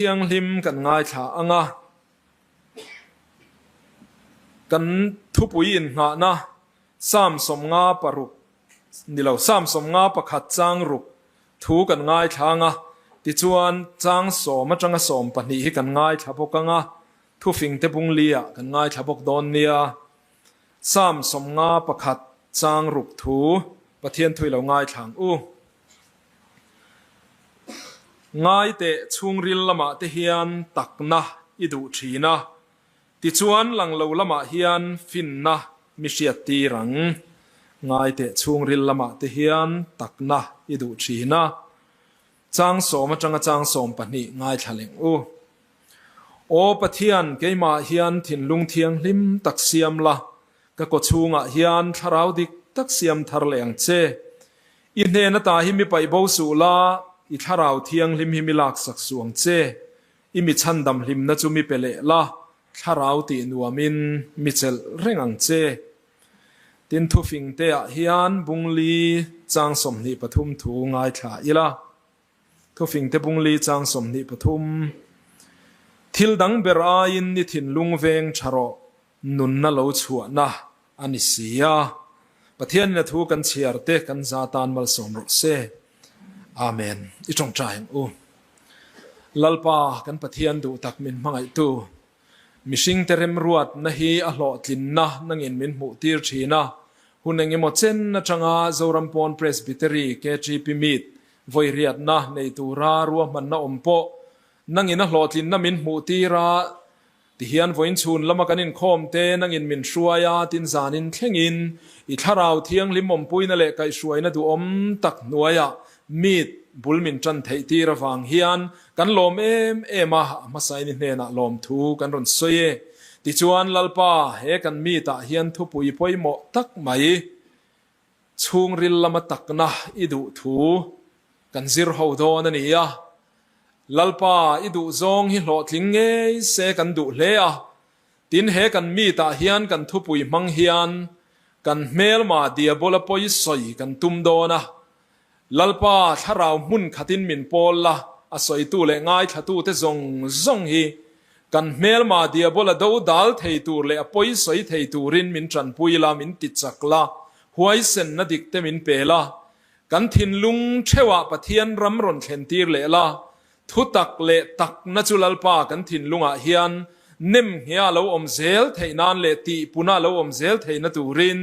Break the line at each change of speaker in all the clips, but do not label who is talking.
Thianghlim kan ngaithla ang a, kan thupui innghahna Psalm 56 ni lo, Psalm 51 chang ruk thu kan ngaithla ang a, tichuan chang sawm atanga 12 hi kan ngaithla bawk ang a, thufingte bungli-ah kan ngaithla bawk dawn nia. Psalm 51 chang ruk thu Pathian thu i lo ngaithla ang u. Ngai teh chhungril lamah te hian takna i duh thin a, tichuan lang lo lamah hian finna mi hriat tir ang. Ngai teh chhungril lamah te hian takna i duh thin a. Chang sawm atanga chang 12 ngaithla leng u. Aw Pathian, keimah hian thinlung thianghlim tak siam la, ka kawchhungah hian thlarau dik tak siam thar leh ang che. I hnen ata hi mi paih bo suh la, i thlarau thianghlim hi mi laksak suh ang che. I mi chhandam hlimna chu mi pe leh la, thlarau tih nuamin mi chelh reng ang che. Tin, thufing te ah hian bungli chang 23 thu ngaithla ila. Thufing te bungli chang 23. Thil dang ber aiin i thinlung veng tha rawh, nunna lo chhuahna a ni si a. Pathianin a thu kan chhiar te kan za tan malsawm rawh se. Amen. I tawngtai ang u. Lalpa kan Pathian duh tak min hmangaihtu, mihringte remruatna hi a hlawhtlinna nangin min hmuh tir thin a. Hun engemaw chen atanga Zoram Pawn Presbytery KTP Meet vawiriatna nei tura ruahmanna awm pawh nangin a hlawhtlinna min hmuh tir a. Tihian vawiin chhun lama kan inkhawm te nangin min hruai a, tin zanin thlengin i thlarau thianghlim awmpuina leh kaihhruaina duhawm tak hnuaiah meet bul min tan theih tir avang hian kan lawm em em a, a hmasain i hnenah lawmthu kan rawn sawi e. Tichuan Lalpa, he kan meet ah hian thupui pawimawh tak mai chhungril lama takna i duh thu kan zir ho dawn a ni a. Lalpa, i duh zawng hi hlawhtling ngei se kan duh hle a. Tin, he kan meet ah hian kan thupui hmang hian kan hmelma diabola pawi sawi kan tum dawn a. Lalpa, thlarau hmun khatin min pawl la, a sawitu leh ngaithlatute zawng zawng hi kan hmelma diabola do dal thei tur leh a pawi sawi thei turin min tanpui la, min ti chak la, huaisenna dik te min pe la. Kan thinlung theuhah Pathian ram rawn thlen tir leh la, thutak leh takna chu Lalpa kan thinlungah hian nem nghia lo awm zel theih nan leh tihpuna lo awm zel theihna turin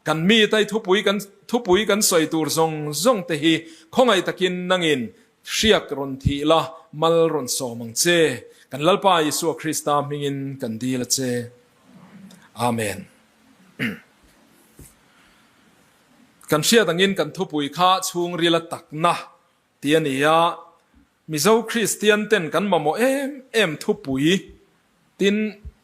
kan mi tai thupui kan thupui kan sawi tur zawng zawng te hi khawngaih takin nangin hriak rawn thih la, mal rawn sawm ang che. Kan Lalpa Isua Krista hmingin kan dil a che. Amen. Kan hriat angin kan thupui kha chhungrila takna tih a ni a, Mizo Kristian ten kan mamawh em em thupui, tin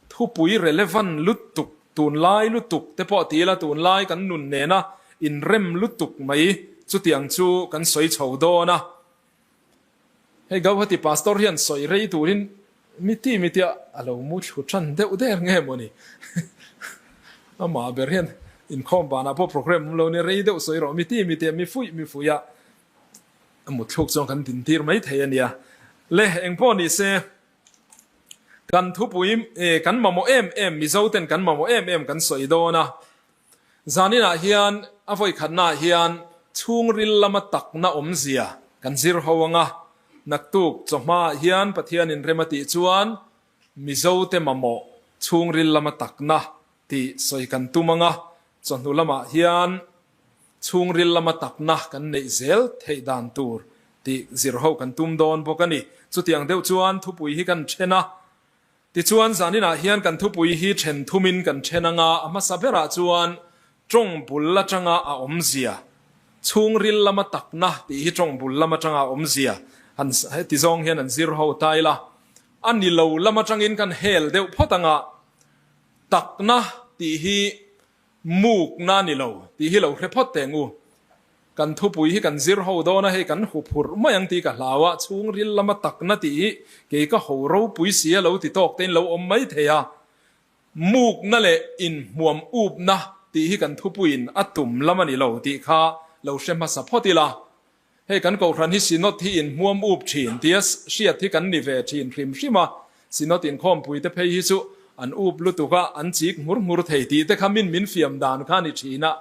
thupui relevant lutuk, tunlai lutuk te pawh ti ila tunlai kan nun nena inrem lutuk mai chutiang chu kan sawi chho dawn a. Hei Gauhati Pastor hian sawi rei turin miti mitia a lo mu thlu tan deuh der nge mawni? Amah ber hian inkhawm banah pawh program awm lo nia rei deuh sawi rawh miti mitia mi fuih mi fuih a a mut thluk chuan kan din tir mai thei a nia. Le engpawh ni se kan thupui kan mamawh em em Mizo ten kan mamawh em em kan sawi dawn a. Zaninah hian a vawikhatnaah hian chhungril lama takna awmzia kan zir ho ang a, naktuk chawhmaah hian Pathianin rem a tih chuan Mizote mamawh chhungril lama takna tih sawi kan tum ang a, chawhnu lamah hian chhungril lama takna kan neih zel theih dan tur tih zir ho kan tum dawn bawk a ni. Chutiang deuh chuan thupui hi kan then a. Tichuan, zaninah hian kan thupui hi then thumin kan then anga, a hmasa berah chuan tawng bul atanga a awmzia, chhungril lama takna tih hi tawng bul lam atanga a awmzia han heti zawng hian an zir ho ta ila, a ni lo lam atangin kan hel deuh phawt anga, takna tih hi Mukna ni lo tih hi lo hre phawt teh ngu. Kan thupui hi kan zir ho dawn a, hei kan hu phurh mai ang tih ka hlau a, chhungril lama takna tih hi kei ka ho ropui si a lo ti tawk tein lo awm mai thei a. Mukna leh inhmuam upna tih hi kan thupuiin a tum lam a ni lo tih kha lo hre hmasa phawt ila. Hei kan Kohhran hi Synod hi inhmuam up thin tia hriat hi kan ni ve thin hrim hrim a, Synod inkhawmpui te phei hi chu an up lutuk a, an chik hmur hmur thei tih te kha min min fiam dan kha a ni thin a,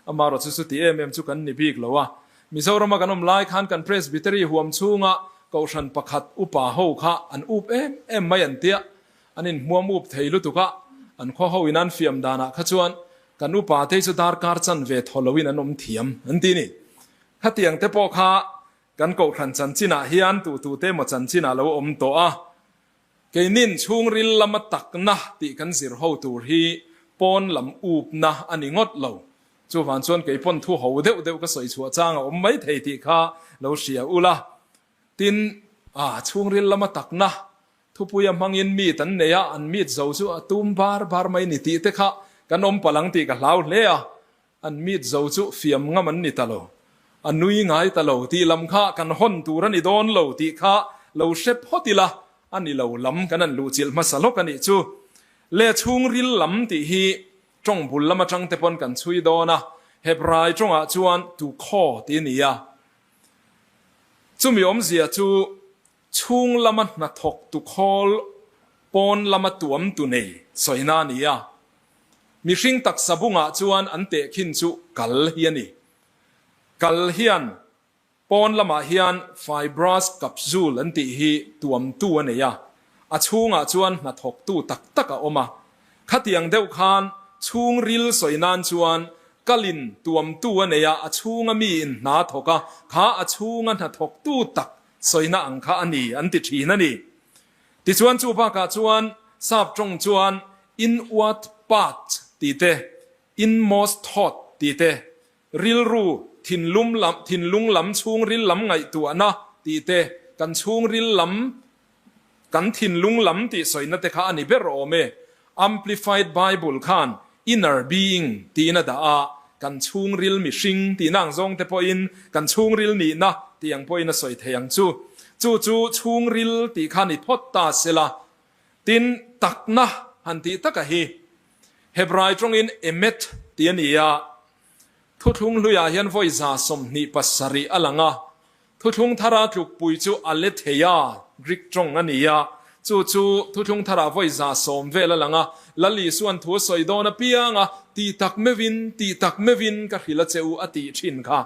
amaherawh chu chuti em em chu kan ni bik lo a. Mizorama kan awm lai khan kan Presbytery huam chhunga Kohhran pakhat upa ho kha an up em em mai an tia, an inhmuam up thei lutuk a, an khaw ho in an fiam danah kha chuan kan upa te hi chu darkar chan ve thaw loin an awm thiam an ti ni. Khatiang te pawh kha kan Kohhran chanchinah hian tuhtute emaw chanchinah lo awm tawh a, keinin chhungril lama takna tih kan zir ho tur hi pawn lam upna a ni ngawt lo. Chuvang chuan kei pawn thu ho deuh deuh ka sawi chhuah chang a awm mai thei tih kha lo hria ula. Tin, a chhungril lama takna Thupuia hmangin meet an nei a, an meet zo chu a tum bar bar mai ni tih te kha kan awm palh ang tih ka hlau hle a, an meet zo chu fiam ngam an ni ta lo, a nui ngai ta lo tih lam kha kan hawn tur a ni dawn lo tih kha lo hre phawt ila a ni lo lam kan han luhchilh hmasa lawk a nih chu. Le chhungril lam tih hi tawng bul lam atang te pawn kan chhui dawn a, Hebrai tawngah chuan tukhaw tih a ni a, chumi awmzia chu Chhung lama hnathawk tu khawl pawn lama tuam tu nei sawina a ni a. Mihring taksa bungah chuan an tehkhin chu kal hi a ni. Kal hian pawn lamah hian fibrous capsule an tih hi tuamtu a nei a, a chhungah chuan hnathawktu tak tak a awm a. Khatiang deuh khan chhungril sawi nan chuan kalin tuamtu a nei a, a chhunga miin hna thawk a, kha a chhunga hnathawktu tak Sawina ang kha a ni an ti thin a ni. Tichuan chu bakah chuan sap tawng chuan inward part tih te, inmost thought tih te, rilru, thinlum lam, thinlung lam chhungril lam ngaihtuahna tih te, kan chhungril lam, kan thinlung lam tih sawina te kha a ni ber awm e. Amplified Bible khan inner being tiin a dah a, kan chhungril mihring tihna ang zawng te pawhin kan chhungril nihna tih ang pawhin a sawi thei ang chu. Chu chu chhungril tih kha ni phawt ta sela. Tin, takna han tih taka hi Hebrai tawngin emet tih a ni a, thuthlung hluiah hian vawi 27 a lang a, Thuthlung thara tlukpui chu Aletheia, Greek tawng a ni a, chu chu Thuthlung thara vawi 100 vel a lang a, Lal Isuan thu a sawi dawn apiang a, Tih tak meuhin, tih tak meuhin ka hrilh a che u a tih thin kha.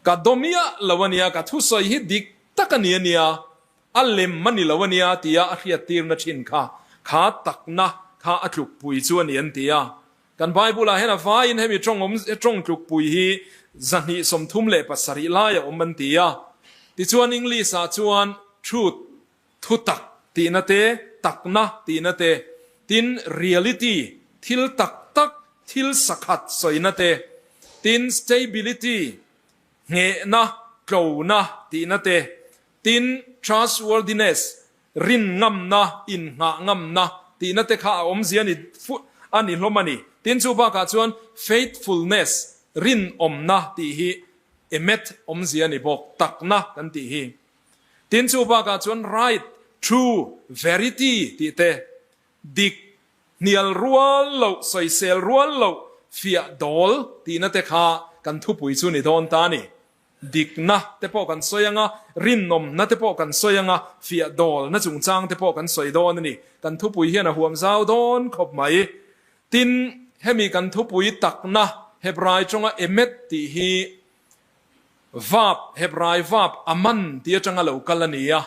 Ka daw miah lo a nia, ka thusawi hi dik tak a ni a nia, a lem a ni lo a nia tia a hriattirna thin kha, kha takna kha a tlukpui chu a ni an ti a. Kan Bible-ah hian a vaiin hemi tawng awm tawng tlukpui hi 237 lai a awm an ti a. Tichuan English-ah chuan truth, thutak tihna te, takna tihna te, tin reality, thil tak tak, thil sakhat sawina te, tin stability, nghehna, tlona tihna te, tin trustworthiness, Rin ngamna, innghah ngamna tihna te kha a awmzia ni a ni hlawm a ni. Tin, chu bakah chuan faithfulness, rinawmna tih hi emet awmzia a ni bawk, takna kan tih hi. Tin, chu bakah chuan right, true, verity tih te, dik, hnial rual loh, sawisel rual loh, fiah dawl tihna te kha kan thupui chu ni dawn ta a ni. Dikna te pawh kan sawi ang a, rinawmna te pawh kan sawi ang a, fiah dawlna chungchang te pawh kan sawi dawn a ni. Kan thupui hian a huam zau dawn khawp mai. Tin, hemi kan thupui takna Hebrai tawnga emet tih hi verb, Hebrai verb aman tih atanga lo kal a ni a,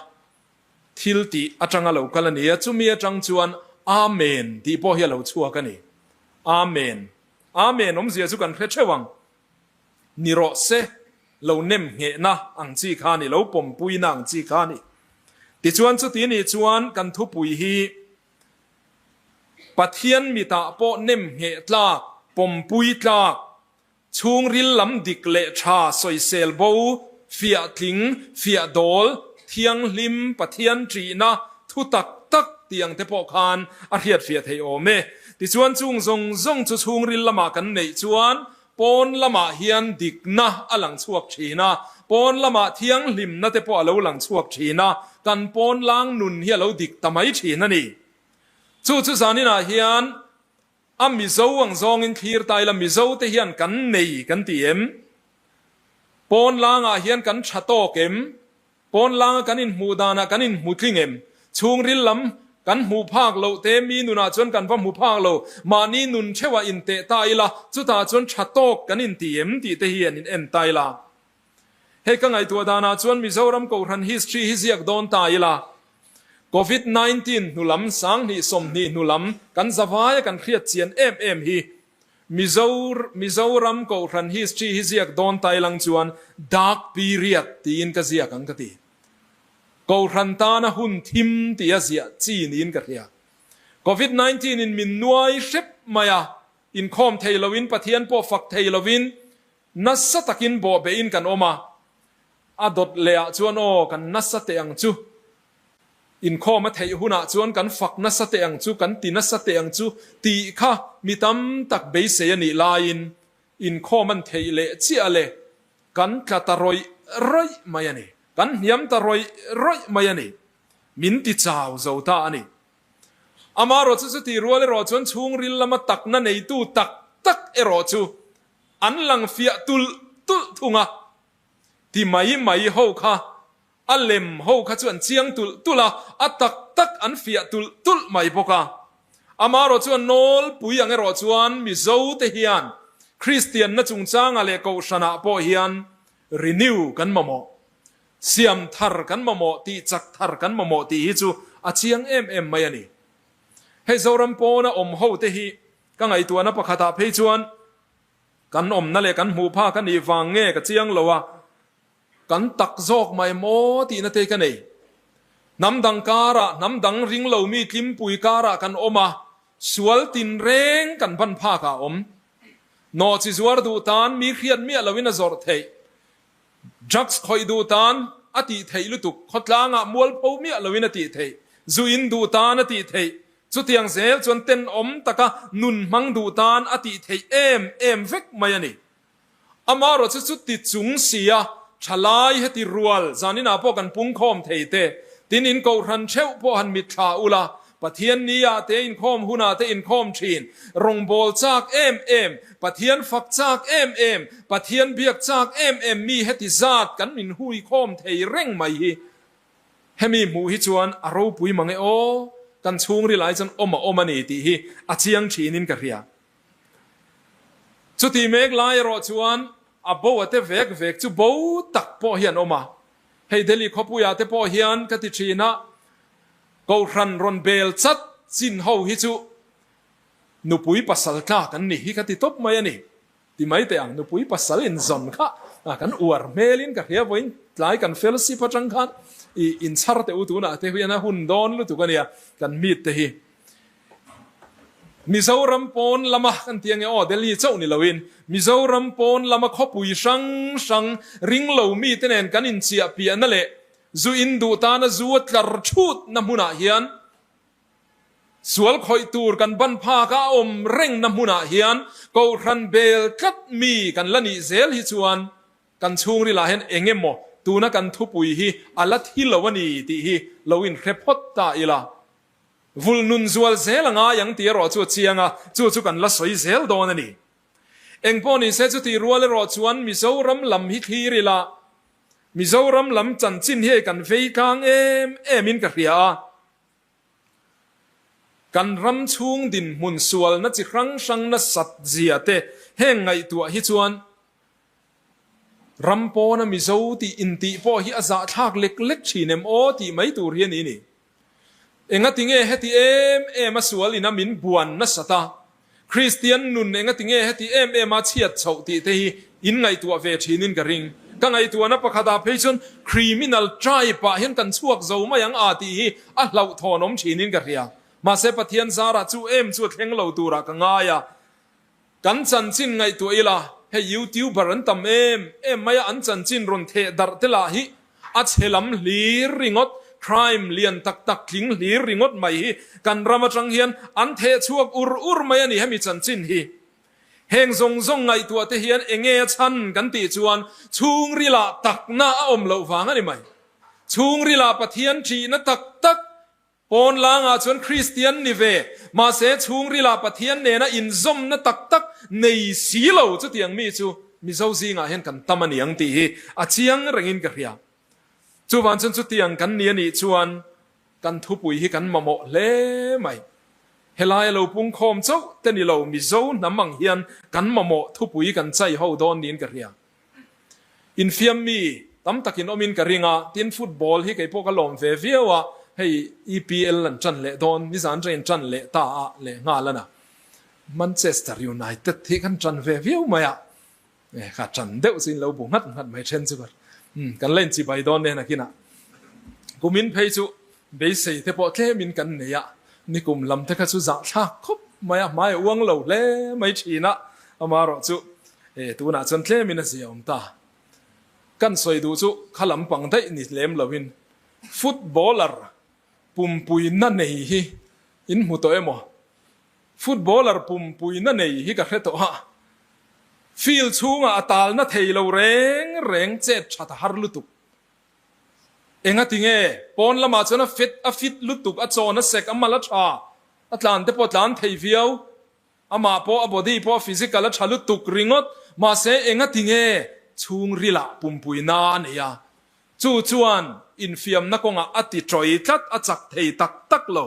thil tih atanga lo kal a ni a, chumi atang chuan Amen tih pawh hi a lo chhuak a ni. Amen. Amen awmzia chu kan hre theuh ang. Ni rawh se, lo nem nghehna ang chi kha a ni, lo pawmpuina ang chi kha a ni. Tichuan chuti nih chuan kan thupui hi Pathian mitah pawh nem ngheh tlak, pawmpui tlak, chhungril lam dik leh tha sawisel bo, fiah tling, fiah dawl, thianghlim, Pathian ṭihna, thu tak tak tih ang te pawh khan a hriatfiah theih awm e. Tichuan chung zawng zawng chu chhungril lamah kan neih chuan Pawn lamah hian dikna a lang chhuak thin a, pawn lamah thianghlimna te pawh a lo lang chhuak thin a, kan pawn lang nun hi a lo dik ta mai thin a ni. Chu chu zaninah hian a Mizo ang zawngin thlir ta ila Mizo te hian kan nei kan ti em? Pawn langah hian kan tha tawk em? Pawn langa kan inhmuh danah kan inhmu tling em? Chhungril lam kan hmuh phak loh te mi nunah chuan kan va hmu phak lo. Mahni nun theuhah inteh ta ila, chutah chuan tha tawk kan inti em tih te hi an in en ta ila. Hei ka ngaihtuah danah chuan Mizoram Kohhran history hi ziak dawn ta ila, Covid 19 hnulam 2020 hnulam kan zavaia kan hriat chian em em hi Mizo Mizoram Kohhran history hi ziak dawn ta ilang chuan dark period tiin ka ziak ang ka ti. Kohhran tana hun thim tia ziah chi niin ka hria. Covid 19 in min nuai hrep mai a, inkhawm thei loin Pathian pawh fak thei loin nasa takin bawhbehin kan awm a, a dawt lehah chuan aw kan nasa teh ang chu. Inkhawm a theih hunah chuan kan fak nasa teh ang chu, kan ti nasa teh ang chu tih kha mi tam tak beisei a nih laiin inkhawm an theih leh chiah le, kan tla ta rawih rawih mai a ni, kan hniam ta rawih rawih mai a ni, min ti chau zo ta a ni. Amaherawhchu chutih rual erawh chuan chhungril lama takna neitu tak tak erawh chu an lang fiah tulh tulh thung a, ti mai mai ho kha A lem ho kha chu an chiang tulh tulh a, a tak tak an fiah tulh tulh mai bawk a. Amaherawh chuan nawlpui ang erawh chuan Mizo te hian Kristianna chungchangah leh Kohhranah pawh hian renew kan mamawh, siam thar kan mamawh, tih chak thar kan mamawh tih hi chu a chiang em em mai a ni. Hei Zoram pawna awm ho te hi ka ngaihtuahna pakhatah phei chuan kan awmna leh kan hmuh phak a nih vang nge ka chiang lo a, Kan tak zawk mai maw tihna te ka nei. Hnam dang karah, hnam dang ring lo mi tlimpui karah kan awm a, sual tinreng kan ban phak ah awm. Nawhchi zuar duh tan mi hriat miah loin a zawrh theih. Drugs khawih duh tan a tih theih lutuk, khawtlangah mualpho miah loin a tih theih. Zu in duh tan a tih theih. Chutiang zel chuan tenawm taka nun hmang duh tan a tih theih em em vek mai a ni. Amaherawh chu chuti chung sia thalai heti rual zaninah pawh kan pungkhawm thei te, tin in kohhran theuh pawh han mitthla ula, Pathian ni-ah te inkhawm hunah te inkhawm thin, rawngbâwl châk em em, Pathian fak châk em em, Pathian biak châk em em mi heti zat kan min huikhawm thei reng mai hi hemi hmuh hi chuan a ropui mang e aw, kan chhungril ai chuan awm a awm a ni tih hi a chiang thinin ka hria. Chuti mek lai erawh chuan a bo a te vek vek chu bo tak pawh hi an awm a. Hei Delhi khawpuiah te pawh hian ka ti thin a, Kohhran rawn bel chat chin ho hi chu nupui pasal tlak an ni hi ka ti tawp mai a ni. Ti mai teh ang, nupui pasal inzawn kha kan uar hmelin ka hria vawiin tlai kan fellowship atang khan i inchhar teh u tunah te hian a hun dawn lutuk a nia kan meet te hi. Mizoram pawn lama kan ti ange aw, Delhi chauh ni loin Mizoram pawn lama khawpui hrang hrang ringlo mite nen kan inchiah piahna leh zu in duh tana zu a tlar thutna hmunah hian sual khawih tur kan ban phak a awm rengna hmunah hian Kohhran bel tlat mi kan la nih zel hi chuan kan chhungrilah hian eng emaw tuna kan thupui hi a la thi lo a ni tih hi lo inhre phawt ta ila. Vul nun zual zel a ngai ang tih erawh chu a chiang a, chu chu kan la sawi zel dawn a ni. Eng pawh ni se chutih rual erawh chuan Mizoram lam hi thlir ila, Mizoram lam chanchin hi hei kan vei tlang em em in ka hria a. Kan ram chhung dinhmun sualna chi hrang hrang nasat zia te heng ngaihtuah hi chuan ram pawna Mizo tih intih pawh hi a zahthlak lek lek thin em aw tih mai tur hi a ni ni. Engati nge heti em em a sual ina min buan nasat a? Kristian nun engati nge heti em em a chhiat chhoh tih te hi in ngaihtuah ve thinin ka ring. Ka ngaihtuahna pakhatah phei chuan criminal tribe ah hian kan chhuak zo mai ang a tih hi a hlauhthawn awm thinin ka hria. Mahse Pathian zarah chu em chu a thleng lo turah ka ngai a. Kan chanchin ngaihtuah ila, hei YouTuber an tam em em mai a, an chanchin rawn theh darh te lah hi a chhe lam hlir ringawt, crime lian tak tak tling hlir ringawt mai hi kan ram atang hian an theh chhuak ur ur mai a ni hemi chanchin hi. Heng zawng zawng ngaihtuah te hian enge a chhan kan tih chuan chhungrilah takna a awm loh vang a ni mai. Chhungrilah Pathian thihna tak tak Pawn langah chuan Kristian ni ve, mahse chhungrilah Pathian nena inzawmna tak tak nei si lo chutiang mi chu Mizo zingah hian kan tam a ni ang tih hi a chiang rengin ka hria. Chuvang chuan chutiang kan ni a nih chuan kan thupui hi kan mamawh hle mai. Helai a lo pungkhawm chauh te ni lo Mizo hnam ang hian kan mamawh thupui kan chai ho dawn niin ka hria. Infiam mi tam takin awmin ka ring a, tin football hi kei pawh ka lawm ve viau a, hei EPL an ṭan leh dawn, nizan ṭangin ṭan leh ta a leh nghal a na. Manchester United hi kan ṭan ve viau mai a, kha ṭan deuh chu in lo bu nghat nghat mai ṭhen chu ka kan la inchibai dawn nen a kinah. Kumin phei chu beisei te pawh tlemin kan nei a, nikum lam te kha chu zahthlak khawp mai a, hmai a uang lo hle mai ṭhin a, amaherawh chu tunah chuan tlemin a zia awm ta. Kan sawi duh chu kha lampang daih ni lem loin footballer pumpui na nei hi in hmu tawh emaw? Footballer pumpui na nei hi ka hre tawh a, field chhungah a talna thei lo reng reng chet that a har lutuk. Engati nge? Pawn lamah chuan a fit a fit lutuk, a chawn a sek, a mal a tha, a tlan te pawh a tlan thei viau, amah pawh a body pawh a physical a tha lutuk ringawt, mahse engati nge chhungrilah pumpui na a nei a, chu chuan infiamna kawngah a ti tawih tlat, a chak thei tak tak lo.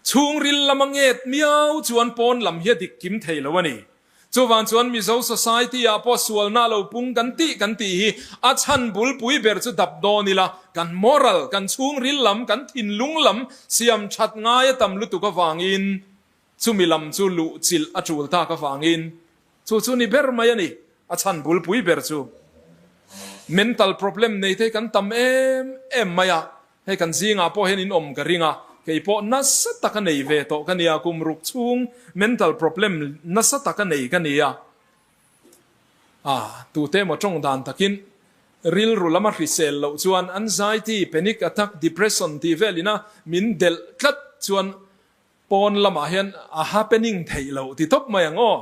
Chhungril lama nget miau chuan pawn lam hi a dik kim thei lo a ni. Chuvang chuan Mizo society ah pawh sualna lo pung kan tih kan tih hi a chhan bulpui ber chu dap dawn ila, kan moral, kan chhungril lam, kan thinlung lam siam that ngai a tam lutuk avangin chumi lam chu luh chilh a tul tak avangin chu chu ni ber mai a ni a chhan bulpui ber chu. Mental problem nei te hi kan tam em em mai a. Hei kan zingah pawh hian in awm ka ring a, kei pawh nasa taka nei ve tawh ka nia, kum ruk chhung mental problem nasa taka nei ka nia. Ah, tute emaw tawng dan takin rilru lama hrisel loh chuan anxiety, panic attack, depression tih vel ina min delh tlat chuan pawn lamah hian a happening theih loh ti tawp mai ang aw.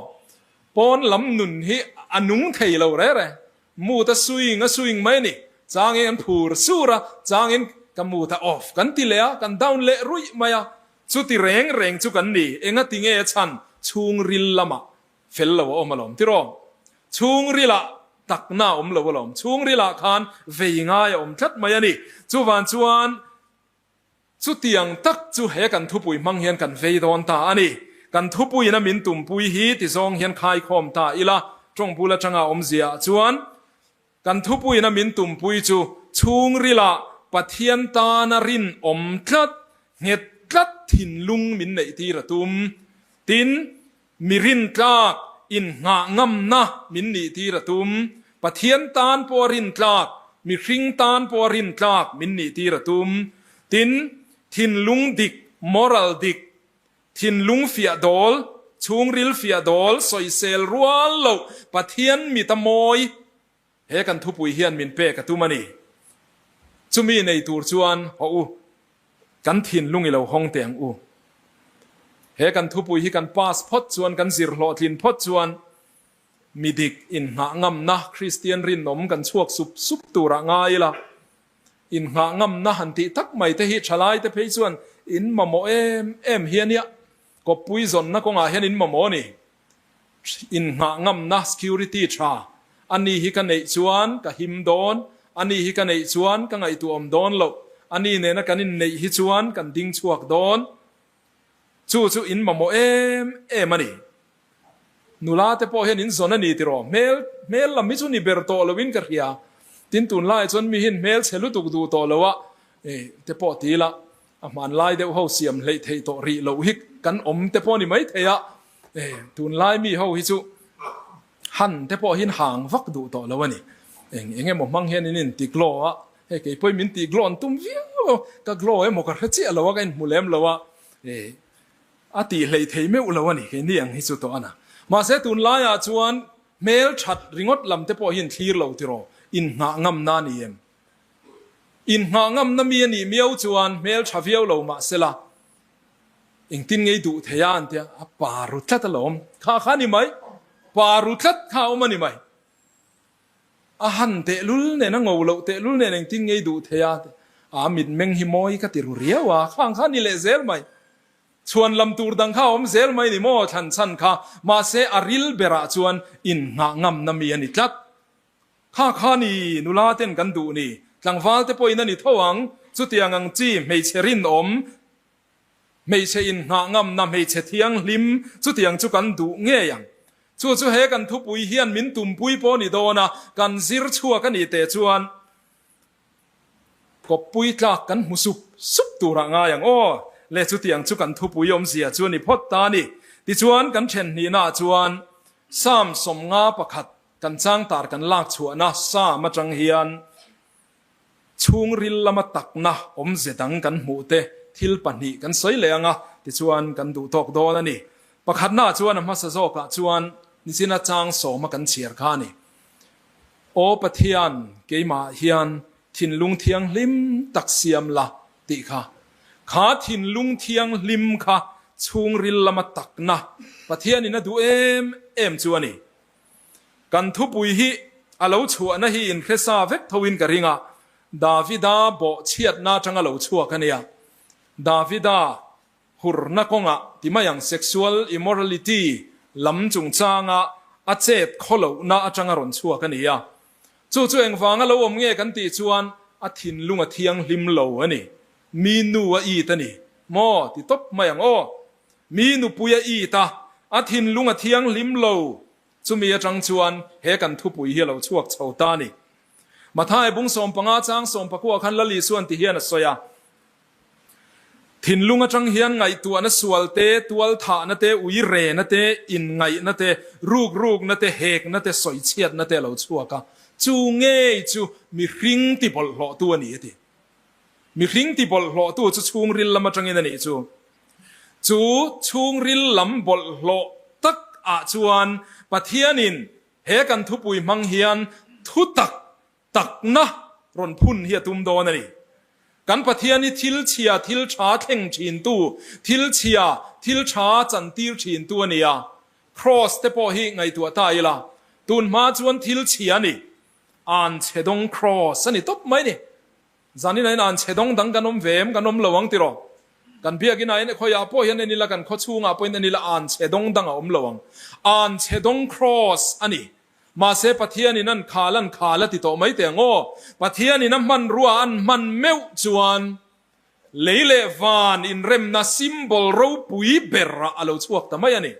Pawn lam nun hi a nung thei lo reh reh. Mood a swing a swing mai a ni. Changin kan phur sur a, changin ka mood a off kan ti leh a, kan down leh ruih mai a. Chuti reng reng chu kan ni. Engati nge a chhan? Chhungril lamah fel lo a awm alawm tiraw? Chhungrilah takna a awm lo alawm. Chhungrilah khan vei ngai a awm tlat mai a ni. Chuvan chuan Chutiang tak chu he kan thupui hmang hian kan vei dawn ta a ni. Kan thupuiin a min tumpui hi ti zawng hian khaikhawm ta ila, tawng bul atanga awmzia ah chuan kan thupuiin a min tumpui chu chhungrilah Pathian tana rinawm tlat, nghet tlat thinlung min neih tir a tum. Tin, Mi rintlak innghah ngamna min nih tir a tum. Pathian tan pawh a rintlak, mihring tan pawh a rintlak min nih tir a tum. Tin, thinlung dik, moral dik, thinlung fiah dawl, chhungril fiah dawl, sawisel rual loh Pathian mit a mawi. He kan thupui hian min pek a tum a ni. Chumi nei tur chuan haw u, kan thinlung i lo hawng teh ang u. He kan thupui hi kan pass phawt chuan, kan zir hlawhtlin phawt chuan mi dik innghah ngamna Kristian rinawm kan chhuak sup sup turah ngai ila. Innghah ngamna han tih tak mai te hi thalai te phei chuan in mamawh em em hi a nia. Kawppui zawnna kawngah hian in mamawh a ni. Innghah ngamna security tha a ni hi ka neih chuan ka him dawn, a ni hi ka neih chuan ka ngaihtuahawm dawn loh, a ni nena kan inneih hi chuan kan ding chhuak dawn. Chu chu in mamawh em em a ni. Nula te pawh hian in zawn a ni tiraw? Hmel hmel lam hi chu ni ber tawh loin ka hria. Tin tunlaiah chuan mi hian hmel chhe lutuk duh tawh lo a, te pawh ti ila A hmanlai deuh ho siam hleih theih tawh rih loh hi kan awm te pawh a ni maithei a, tunlai mi ho hi chu han te pawh hian hang vak duh tawh lo a ni. Eng eng emaw hmang hian in inti glow a, hei kei pawhin min tih glow an tum viau a, ka glow emaw ka hre chiah lo a, ka inhmu lem lo a, a tih hleih thei meuh lo a ni kei ni ang hi chu tawh a na. Mahse tunlaiah chuan hmel that ringawt lam te pawh hi in thlir lo tiraw, inngah ngamna a ni em? Innghah ngamna mi a nih miau chuan hmel tha viau lo mah sela, engtin ngei duh thei a an tia, a pa ru tlat alawm, kha kha a ni mai, pa ru tlat kha a awm a ni mai. A han tehlul nen, a ngo loh tehlul nen engtin ngei duh thei a, a mitmeng hi mawi ka ti ru riau a, khang kha a ni leh zel mai. Chhuan lam tur dang kha a awm zel mai ni maw thlan chhan kha, mahse a ril berah chuan innghah ngamna mi a ni tlat. Kha kha ni nula ten kan duh ni, tlangval te pawhin a ni tho ang, chutiang ang chi hmeichhe rinawm, hmeichhe innghah ngamna, hmeichhe thianghlim, chutiang chu kan duh ngei ang. Chu chu he kan thupui hian min tumpui pawh ni dawn a, kan zir chhuak a nih teh chuan Kawppui tlak kan hmu sup sup turah ngai ang aw. Le chutiang chu kan thupui awmzia chu a ni phawt ta a ni. Tichuan kan then hnihnaah chuan Psalm 51 kan changtar kan lak chhuahna Psalm atang hian chhungril lama takna awmze dang kan hmuh te thil pahnih kan sawi leh ang a, tichuan kan duh tawk dawn a ni. Pakhatnaah chuan a hmasa zawkah chuan nichina chang sawma kan chhiar kha a ni. Aw Pathian, keimah hian thinlung thianghlim tak siam la, tih kha. Kha thinlung thianghlim kha chhungril lama takna Pathianin a duh em em chu a ni. Kan thupui hi a lo chhuahna hi inhre sa vek thoin ka ring a, Davida bawhchhiatna atanga lo chhuak a nia. Davida Hurna kawngah ti mai ang sexual immorality lam chungchanga a chet khawlohna atanga rawn chhuak a ni a. Chu chu engvanga lo awm nge kan tih chuan a thinlung a thianghlim lo a ni. Mi nu a it a ni maw ti tawp mai ang aw. Mi nupui a it a, a thinlung a thianghlim lo. Chumi atang chuan he kan thupui hi a lo chhuak chho ta a ni. Mathai bung 15 chang 19 khan Lal Isuan ti hian a sawi a. Thinlung atang hian ngaihtuahna sual te, tualthahna te, uirena te, inngaihna te, rukrukna te, hekna te, sawichhiatna te a lo chhuak a. Chu ngei chu mihring ti bawlhhlawhtu a ni a ti. Mihring ti bawlhhlawhtu chu chhungril lam atangin a nih chu. Chu chhungril lam bawlhhlawh tak ah chuan Pathianin he kan thupui hmang hian thutak Takna rawn phun hi a tum dawn a ni. Kan Pathian hi thil chhia thil tha thleng thintu, thil chhia thil tha chantir thintu a ni a. Kraws te pawh hi ngaihtuah ta ila, tun hma chuan thil chhia a ni. An chhe dawng kraws a ni tawp mai ni. Zanin ah hian an chhe dawng dang kan awm ve em? Kan awm lo ang tiraw? Kan biakinn ah hian khawiah pawh hian en ila, kan khawchhungah pawhin en ila an chhe dawng dang a awm lo ang. An chhe dawng kraws a ni. Mahse Pathianin an khal an khal a ti tawh mai teh ang aw. Pathianin a hmanrua an hman meuh chuan lei leh van inremna symbol ropui berah a lo chhuak ta mai a ni.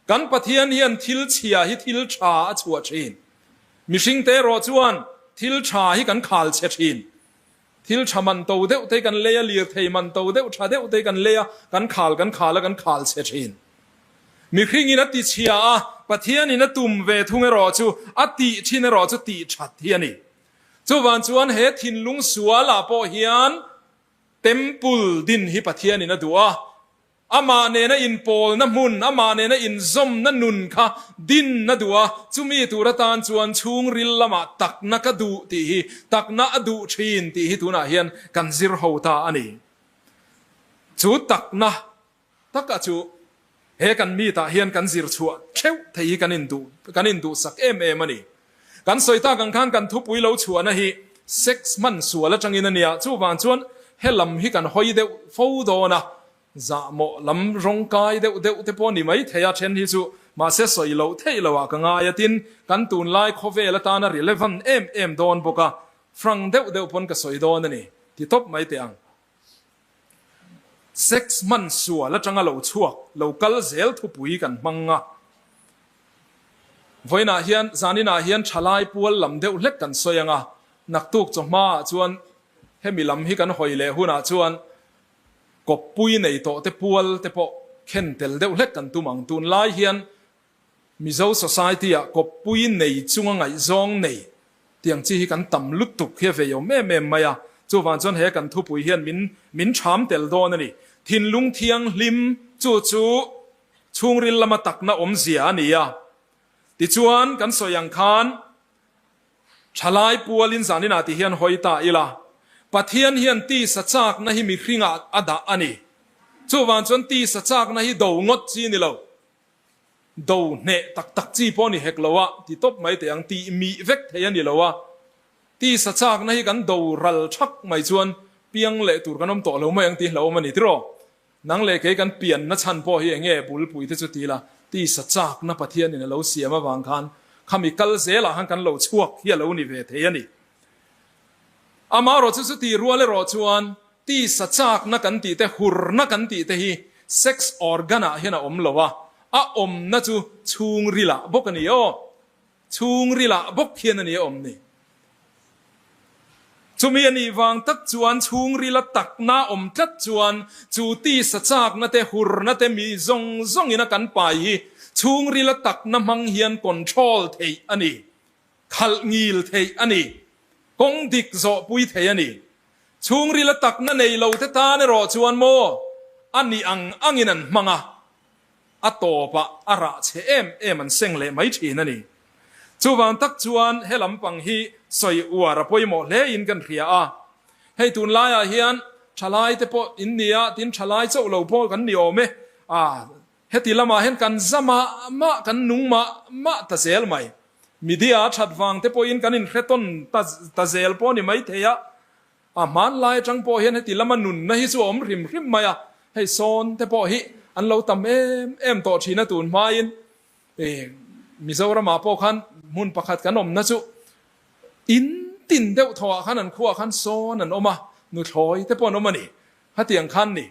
Kan Pathian hian thil chhia hi thil tha a chhuah thin. Mihringte erawh chuan thil tha hi kan khal chhe thin. Thil tha man to deuh te kan lei a, lirthei man to deuh tha deuh te kan lei a, kan khal kan khal a, kan khal chhe thin. Mihringin a ti chhia a, Pathianin a tum ve thung erawh chu a tih thin erawh chu tih that hi a ni. Chuvang chuan he thinlung sualah pawh hian Temple din hi Pathianin a duh a, Amah nena inpawlna hmun, amah nena inzawmna nun kha din a duh a, chumi tur atan chuan chhungril lamah takna ka duh tih hi, takna a duh thin tih hi tunah hian kan zir ho ta a ni. Chu takna taka chu he kan meet-ah hian kan zir chhuah theuh thei hi kan induh, kan induhsak em em a ni. Kan sawi tak ang khan kan thupui lo chhuahna hi sex hman sual atangin a nia, chuvang chuan he lam hi kan hawi deuh fo dawn a, zahmawh lam rawng kai deuh deuh te pawh ni mai thei a, then hi chu mahse sawi loh theih loh ah ka ngai a, tin kan tunlai khawvel atana relevant em em dawn bawk a, frank deuh deuh pawn ka sawi dawn a ni, ti tawp mai teh ang. Sex hman sual atanga lo chhuak, lo kal zel thupui kan hmang a. Vawiinah hian zaninah hian thalai pual lam deuh hlek kan sawi ang a, naktuk chawhmaah chuan hemi lam hi kan hawi leh hunah chuan kawppui nei tawh te pual te pawh khen tel deuh hlek kan tum ang. Tunlai hian Mizo society ah kawppui nei chunga ngaihzawng nei tiang chi hi kan tam lutuk hi a vei awm em em mai a, chuvang chuan he kan thupui hian min min ṭham tel dawn a ni. Thinlung thianghlim chu chu chhungril lama takna awmzia a ni a, tichuan kan sawi ang khan Thalai pualin zaninah ti hian hawi ta ila, Pathian hian tisa chakna hi mihringah a dah a ni. Chuvang chuan tisa chakna hi do ngawt chi ni lo. Do hneh tak tak chi pawh ni hek lo a, ti tawp mai teh ang, tih mih vek thei a ni lo a. Tisa chakna hi kan do ral thak mai chuan piang leh tur kan awm tawh lo mai ang tih hlauhawm a ni tiraw? Nang leh kei kan pianna chhan pawh hi enge bulpui te chu ti la, tisa chakna Pathianin a lo siam avang khan khami kal zelah khan kan lo chhuak hi a lo ni ve thei a ni. Amaherawhchu chuti rual erawh chuan tisa chakna kan tih te, hurna kan tih te hi sex organ ah hian a awm lo a, a awmna chu chhungrilah bawk a ni aw. Chhungrilah bawk hian a ni a awm ni. Chumi a nih vang tak chuan chhungrila takna awm tlat chuan chu tisa chakna te, hurna te mi zawng zawngin a kan pai hi chhungrila takna hmang hian control theih a ni, khalh ngil theih a ni, kawng dik zawhpui theih a ni. Chhungrila takna nei lo te tan erawh chuan maw a nih ang angin an hmang a. A tawpah a rah chhe em em an seng leh mai thin a ni. Chuvang tak chuan he lampang hi sawi uar a pawimawh hle in kan hria a. Hei tunlaiah hian thalai te pawh in ni a, tin thalai chauh lo pawh kan ni awm e. A, heti lamah hian kan za mah mah, kan nung mah mah ta zel mai. Media a that vang te pawhin kan inhre tawn ta ta zel pawh a ni maithei a. A hmanlai atang pawh hian heti lama nunna hi chu a awm hrim hrim mai a, hei sawn te pawh hi an lo tam em em tawh thin a tun hmain Mizoramah pawh khan hmun pakhat kan awmna chu in tin deuh thawhah khan an khuaah khan sawn an awm a, nuthlawi te pawh an awm a ni. Hetiang khan ni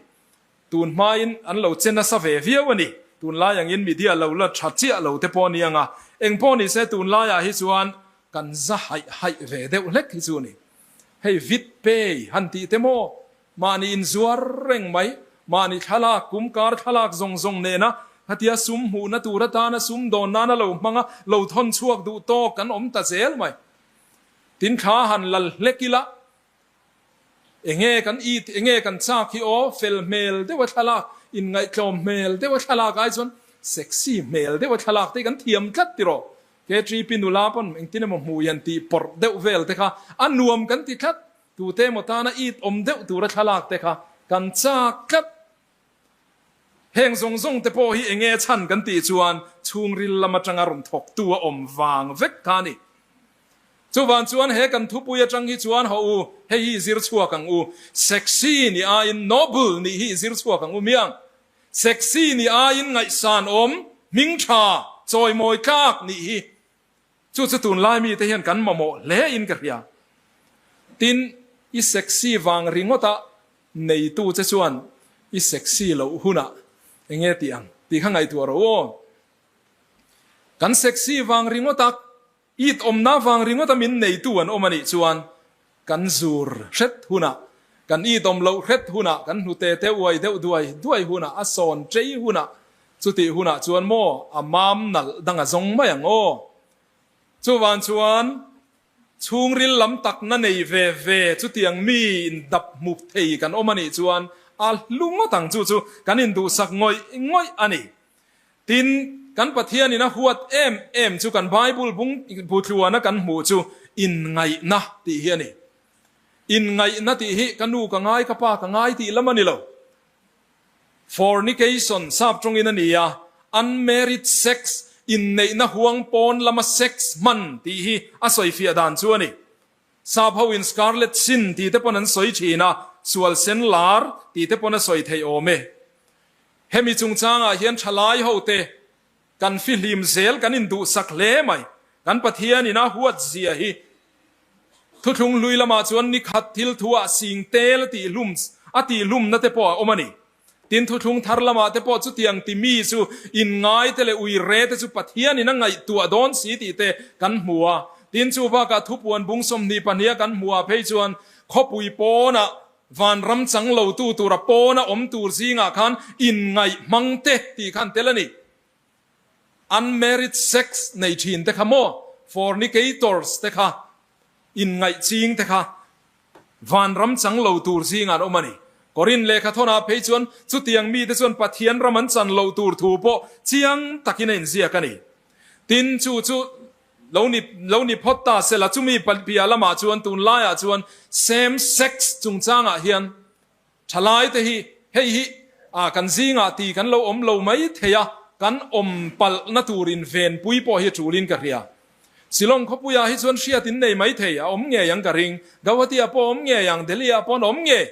Tun hmain an lo che nasa ve viau a ni. Tunlai angin media lo la tha chiah lo te pawh a ni ang a, eng pawh ni se tunlaiah hi chuan kan za haih haih ve deuh hlek hi chu a ni. Hei vit pay han tih te maw? Mahni inzuar reng mai, mahni thlalak, kum kar thlalak zawng zawng nena khatia sum hmuhna tur atana sum dawn nana lo hmanga lo thawn chhuak duh tawk kan awm ta zel mai. Tin thla han lal hlek ila Enge kan it, enge kan chak hi aw, fel hmel deuha thlalak, inngaihtlawm hmel deuha thlalak ai chuan sexy hmel deuha thlalak te hi kan thiam tlat tiraw? KTP nula pawn engtin emaw hmui han tih pawrh deuh vel te kha a nuam kan ti tlat, tute emaw tana it awm deuh tura thlalak te kha kan chak tlat. Heng zawng zawng te pawh hi enge chhan kan tih chuan chhungril lam atanga rawn thawktu a awm vang vek kha a ni. Chuvan chuan he kan thupui atang hi chuan haw u, hei hi i zir chhuak ang u. Sexy ni aiin noble nih hi i zir chhuak ang u miang. Sexy ni aiin ngaihsan awm, hming tha, chawimawi tlak nih hi. Chu chu tunlai mite hian kan mamawh hle in ka hria. Tin, i sexy vang ringawta neitu che chuan i sexy loh hunah enge tih ang tih kha ngaihtuah rawh u aw. Kan sexy vang ringawta it awmna vang ringawta min neitu an awm a nih chuan kan zur hret hunah, kan it awm loh hret hunah, kan hnute te uai deuh duai duai hunah, a sawn chei hunah, chutih hunah chuan maw a mam nalh dang a zawng mai ang aw. Chuvang chuan Chhungril lam takna nei ve ve chutiang mi indap hmup thei kan awm a nih chuan a hlu ngawt ang chu chu kan induhsak ngawih ngawih a ni. Tin, kan Pathianin a huat em em chu kan Bible bung butluana kan hmuh chu inngaihna tih hi a ni. Inngaihna tih hi ka nu ka ngai ka pa ka ngai tih lam a ni lo. Fornication, sap tawngin a ni a, unmarried sex, inneihna huang pawn lama sex hman tih hi a sawifiah dan chu a ni. Sap hoin scarlet sin tih te pawn an sawi thin a, sual sen lar tih te pawn a sawi theih awm e. Hemi chungchangah hian thalai hote Kan fihlim zel kan induhsak hle mai. Kan Pathian in a huat zia hi Thuthlung hlui lamah chuan ni khat thil thu ah sing tel a tih hlum a tih hlumna te pawh a awm a ni. Tin thuthlung thar lamah te pawh chutiang ti mi chu inngai te leh uire te chu Pathian in a ngaihtuah dawn si tih te kan hmu a. Tin chu bakah thupuan bung 22 a kan hmuh ah phei chuan khawpui pawnah Vanram chang lo tu tura pawna awm tur zingah khan inngaih hmang te tih khan tel a ni. Unmarried sex nei thin te kha maw, fornicators te kha, inngaih ching te kha vanram chang lo tur zingah an awm a ni. Korin lehkha thawnah phei chuan chutiang mite chuan Pathian ram an chan loh tur thu pawh chiang takin a inziak a ni. Tin, chu chu Lo ni lo ni phawt ta sela, chumi piah lamah chuan tunlaiah chuan same sex chungchangah hian thalaite hi hei hi ah kan zingah ti kan lo awm lo mai thei a, kan awm palhna tur invenpui pawh hi a tulin ka hria. Shillong khawpuiah hi chuan hriat in nei mai thei, a awm ngei ang ka ring, Gauhati-ah pawh a awm ngei ang, Delhi-ah pawh an awm ngei.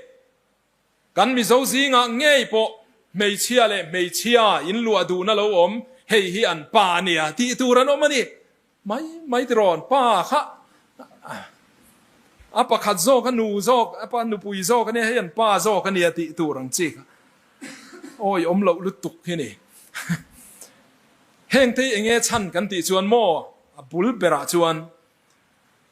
Kan Mizo zingah ngei pawh. hmeichhia leh hmeichhia in luah duhna lo awm, hei hi an pa a nia tih tur an awm a ni. Mai mai tiraw an pa kha a pakhat zawk a nu zawk a pa nupui zawk a nia hei an pa zawk a nia tih tur ang chi kha awi awm loh lutuk hi ni. Heng te hi enge chhan kan tih chuan maw a bul berah chuan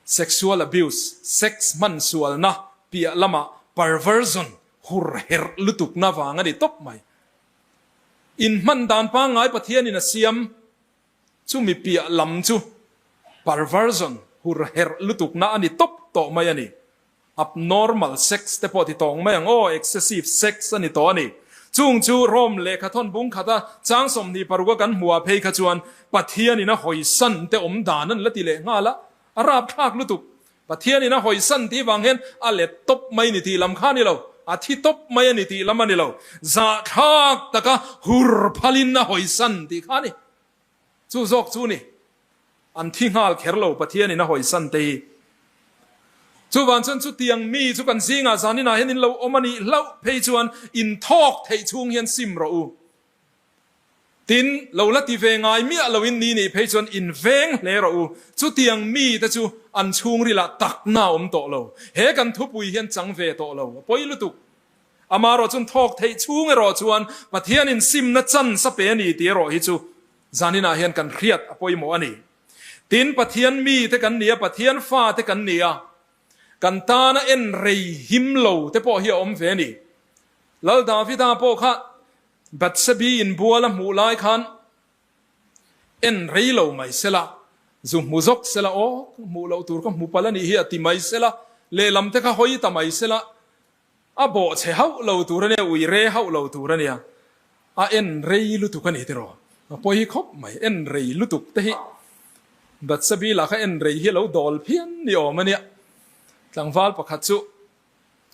Sexual abuse, sex hman sualna piah lamah perversion, hur herh lutukna vang a ni tawp mai. Inhman dan pangngai Pathianin a siam chumi piah lam chu perversion, hur herh lutukna a ni tawp tawh mai a ni. Abnormal sex te pawh ti tawng mai ang aw, excessive sex a ni tawh a ni. Chung chu Rome lehkhathawn bung khata chang 26 a kan hmuh ah phei kha chuan Pathianin a hawisan te awm dan an la ti leh nghal a, a rapthlak lutuk. Pathianin a hawisan tih vang hian a let tawp mai ni tih lam kha a ni lo, a thi tawp mai a ni tih lam a ni lo, zahthlak taka hur phalin a hawisan tih kha a ni. Chu zawk chu ni. An thi nghal kher lo Pathianin a hawisan te hi. Chuvang chuan chutiang mi chu kan zingah zaninah hian in lo awm a nih hlauh phei chuan in thawk theih chhung hian sim rawh u. Tin, lo la ti ve ngai miah loin ni nih phei chuan in veng hle rawh u. Chutiang mi te chu an chhungrilah takna a awm tawh lo. He kan thupui hian chang ve tawh lo. A pawi lutuk. Amaherawh chuan thawk theih chhung erawh chuan Pathianin simna chance a pe a ni tih erawh hi chu Zaninah hian kan hriat a pawimawh a ni. Tin, Pathian mite kan ni a, Pathian fate kan ni a, kan tana en rei him lo te pawh hi a awm ve a ni. Lal Davida pawh kha Bathsebi inbual a hmuh lai khan en rei lo mai sela, zu hmu zawk sela, aw, ka hmuh loh tur ka hmu palh a nih hi a ti mai sela, lehlam te kha hawi ta mai sela, A bawh chhe hauh lo tur a nia, ui re hauh lo tur a nia. A en rei lutuk a ni tiraw? A pawi hi khawp mai, en rei lutuk te hi. Batsabi lah kha en rei hi a lo dawl phian ni awm a nia. Tlangval pakhat chu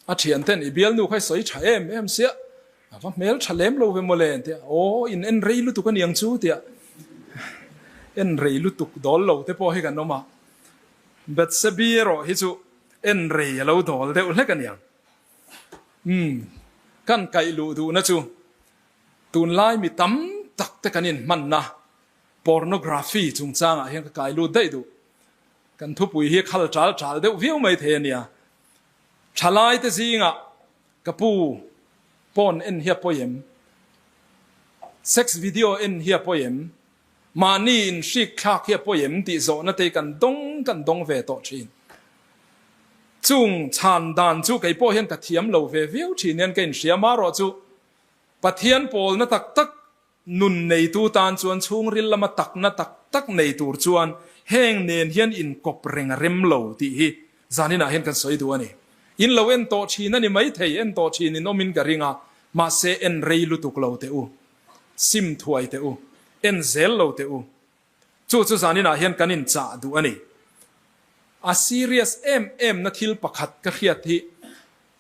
a thian ten i bialnu kha i sawi tha em em sia, a va hmel tha lem lo ve mawle an ti a, aw in en rei lutuk a niang chu tia en rei lutuk dawl lo te pawh hi kan awm a. Batsabi erawh hi chu En rei a lo dawl deuh hlek a niang. Umm, kan kaih luh duhna chu tunlai mi tam tak te kan inhmanna pornography chungchangah hian ka kai lut daih duh. Kan thupui hi khal ṭal ṭal deuh viau mai thei a nia. Ṭhalai te zingah ka pu pawn en hi a pawi em? Sex video en hi a pawi em? Mahni in hrik thlak hi a pawi em tih zawhna te kan dawng kan dawng ve tawh thin. Chung chhan dan chu kei pawh hian ka thiam lo ve viau thin hian ka inhria marawh chu Pathian pawlna tak tak nun neitu tan chuan chhungril lama takna tak tak nei tur chuan heng nen hian inkawp reng a rem lo tih hi zaninah hian kan sawi duh a ni. In lo en tawh thin a ni maithei, en tawh thin in awmin ka ring a, mahse en rei lutuk lo teh u. Sim thuai teh u, en zel lo teh u. Chu chu zaninah hian kan inchah duh a ni. A serious em em na thil pakhat ka hriat hi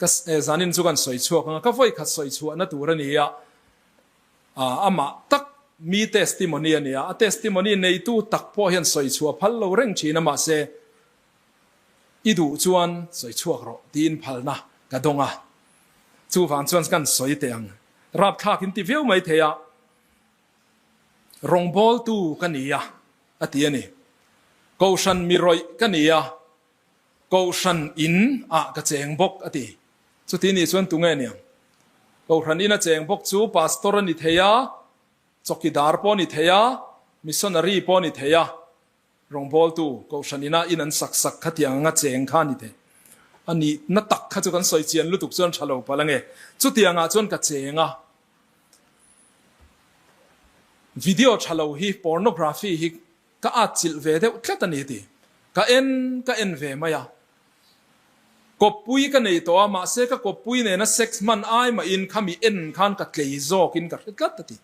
ka zanin chu kan sawi chhuak ang a, ka vawi khat sawi chhuahna tur a ni a, amah tak mi testimony a ni a, a testimony neitu tak pawh hian sawi chhuah phal lo reng thin a, mahse i duh chuan sawi chhuak rawh tiin phalna ka dawng a, chuvang chuan kan sawi teh ang. Rapthlak in ti viau mai thei a, rawngbawltu ka ni a, a ti a ni. Kohhran mi rawih ka ni a, Kohhran in ah ka cheng bawk, a ti. Chuti nih chuan tunge niang? Kohhran in a cheng bawk chu pastor a ni thei a, chawkidar pawh a ni thei a, missionary pawh a ni thei a. Rawngbawltu Kohhran ina in an sak sak kha tiang anga cheng kha a ni thei. A nihna tak kha chu kan sawi chian lutuk chuan tha lo palh ange. Chutiangah chuan ka cheng a. Video tha lo hi, pornography hi ka atchilh ve deuh tlat a ni ti. Ka en ka en ve mai a. Kawppui ka nei tawh a, mahse ka kawppui nena sex hman ai mahin khami en khan ka tlei zawkin ka hre tlat a ti.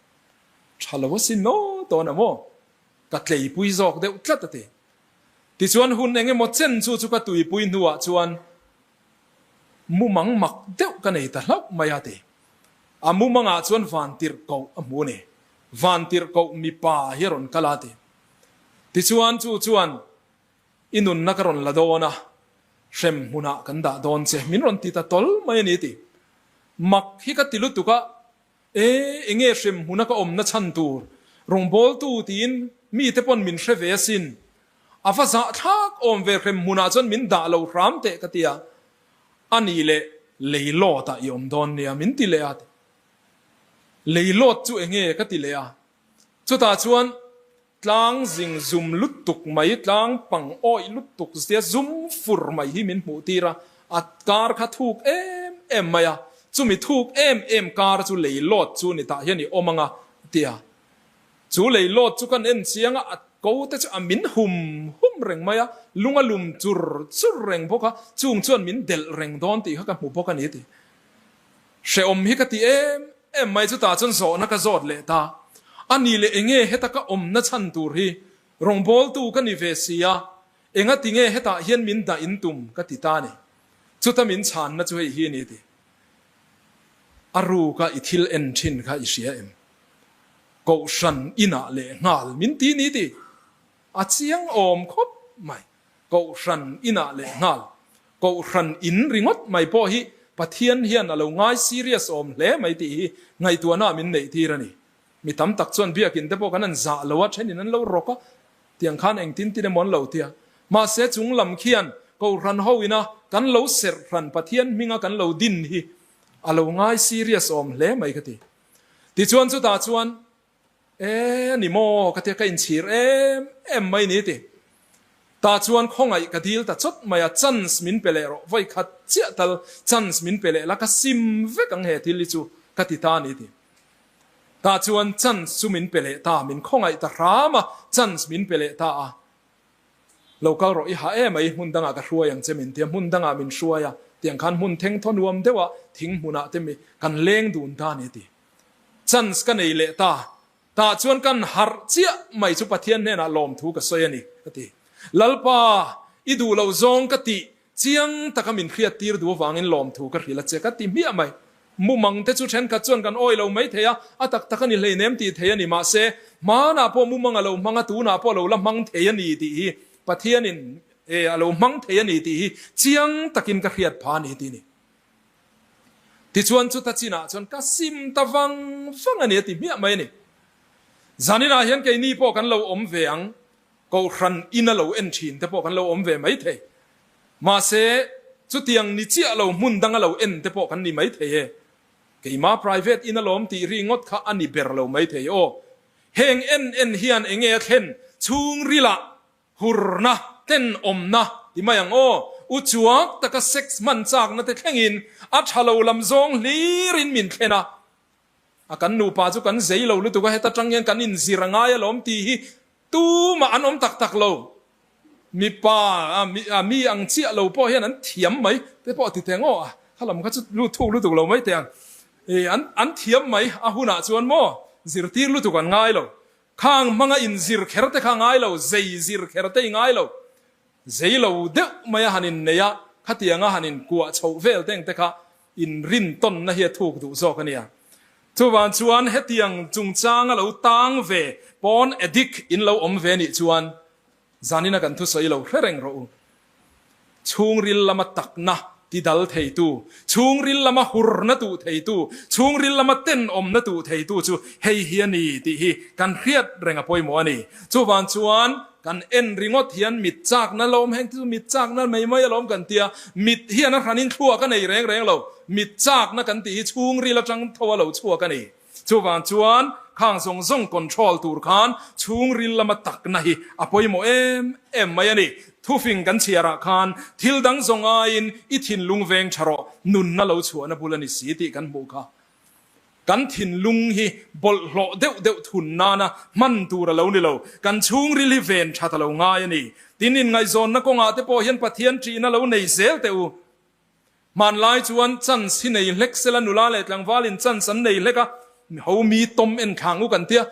Tha lo asin maw tawn a maw? Ka tleipui zawk deuh tlat a ti. Tichuan hun eng emaw chen chu chu ka tuipui hnuah chuan mumang mak deuh ka nei ta hlauh mai a ti. A mumangah chuan vantirhkoh a hmu a ni. Vantirhkoh mipa hi a rawn kal a ti. Tichuan chu chuan i nunna ka rawn la dawn a, hrem hmunah kan dah dawn che min rawn ti ta tawl mai a ni ti. Mak hi ka ti lutuk a. E, enge hremhmuna ka awmna chhan tur? Rawngbawltu tiin mite pawn min hre ve asin. A va zahthlak awm ve hremhmunah chuan min dah lo hram teh ka ti a. A nih leh leilawt ah i awm dawn nia min ti leh a. Leilawt chu enge ka ti leh a. Chutah chuan Tlang zing zum lutuk mai, tlang pang awih lutuk zia zum fur mai hi min hmuh tir a, a kar kha thuk em em mai a, chumi thuk em em kar chu lei lawt chu ni tah hian i awm ang a ti a. Chu lei lawt chu kan en chiang a, a ko te chu a min hum hum reng mai a, lung a lum chur chur reng bawk a, chung chuan min delh reng dawn tih kha ka hmu bawk a ni a ti. Hrehawm hi ka ti em em mai chutah chuan zawhna ka zawt leh ta. A ni leh enge heta ka awmna chhan tur hi rawngbawltu ka ni ve si a, enga tinge hetah hian min dah in tum ka ti ta ni. Chuta min chhanna chu hei hi a ni ti. A ruka i thil en thin kha i hria em? Kohhran inah leh nghal min ti ni ti. A chiang awm khawp mai. Kohhran inah leh nghal, Kohhran in ringawt mai pawh hi Pathian hian a lo ngai serious awm hle mai tih hi ngaihtuahna min neih tir a ni. Mi tam tak chuan biakin te pawh kan han zah lo a, thenin an lo rawk a, tiang khan engtin tin emaw an lo ti a. Mahse chung lam khian Kohhran ho ina kan lo serh hran Pathian hminga kan lo din hi a lo ngai serious awm hle mai ka ti. Tichuan chutah chuan E a ni maw? Ka tia ka inchhir em em mai ni ti. Tah chuan khawngaih ka dil ta chawt mai a, chance min pe leh rawh, vawi khat chiah tal chance min pe leh la ka sim vek ang he thil hi chu ka ti ta ni ti. Tah chuan chance chu min pe leh ta, min khawngaih ta hram a, chance min pe leh ta a. Lo kal rawh i ha em ai, hmun dangah ka hruai ang che min tia, hmun dangah min hruai a, tiang khan hmun thengthaw nuam deuhah thing hmunah te mi kan leng dun ta ni ti. Chance ka nei leh ta. Tah chuan kan harh chiah mai chu Pathian hnenah lawmthu ka sawi a ni, ka ti. Lalpa, i duh loh zawng ka tih chiang taka min hriattir duh avangin lawmthu ka hrilh a che, ka ti hmiah mai. Mumang te chu thenkhat chuan kan awi lo mai thei a, a tak tak a ni hleinem tih thei a ni. Mahse, hmanah pawh mumang a lo hmang a, tunah pawh a lo la hmang thei a ni tih hi Pathianin a lo hmang thei a ni tih hi chiang takin ka hriat pha a ni, ti a ni. Tichuan chuta chinah chuan ka sim ta vang vang a ni a ti hmiah mai a ni. Zaninah hian keini pawh kan lo awm ve ang, Kohhran ina lo en thin te pawh kan lo awm ve mai thei. Mahse, chutiang ni chiah lo hmun danga lo en te pawh kan ni mai thei e. Keima private ina lawm tih ri ngawt kha a ni ber lo mai thei aw. Heng en en hian enge a thlen chhungrilah Hurna, tenawmna ti mai ang aw. U chuak taka sex hman chakna te thlengin a tha lo lam zawng hlirin min thlen a. A kan nupa chu kan zei lo lutuk a, heta tang hian kan inzir a ngai alawm tih hi tumah an awm tak tak lo. Mipa a mi ang chiah lo pawh hian an thiam mai te pawh ti teh ngaw a, kha lam kha chu lut thuk lutuk lo mai teh ang. An thiam mai a hunah chuan maw zirtir lutuk an ngai lo. Khang hmanga inzir kher te kha ngai lo, zei zir kher te i ngai lo. Zei lo deuh mai a han innei a, khatianga han inkuah chhoh vel te ang te kha inrintawnna hi a thuk duh zawk a nia. Chuvang chuan hetiang chungchanga lo tang ve pawn addict in lo awm ve nih chuan Zanina kan thusawi lo hre reng rawh u. Chhungril lama takna ti dal theitu, chhungril lama hurna tuh theitu, chhungril lama tenawmna tuh theitu chu hei hi a ni tih hi kan hriat reng a pawimawh a ni. Chuvang chuan kan en ringawt hian mit chakna lawm heng te chu mit chakna mai mai alawm kan tia, mit hian a hranin thluak a nei reng reng lo, mit chakna kan tih hi chhungril atang tho a lo chhuak a ni. Chuvang chuan khang zawng zawng control tur khan chhungril lama takna hi a pawimawh em em mai a ni. Thufing kan chhiarah khan thil dang zawng aiin i thinlung veng tha rawh, nunna lo chhuahna bul a ni si tih kan hmuh kha. Kan thinlung hi bawlhhlawh deuh deuh thun nana hman tur a lo ni lo, kan chhungril hi ven that a lo ngai a ni. Tin, inngaihzawnna kawngah te pawh hian Pathian ṭihna lo nei zel teh u. Hmanlai chuan chance hi nei hlek sela nula leh tlangvalin chance an nei hlek a, ho mi tawm en thlang u kan tia,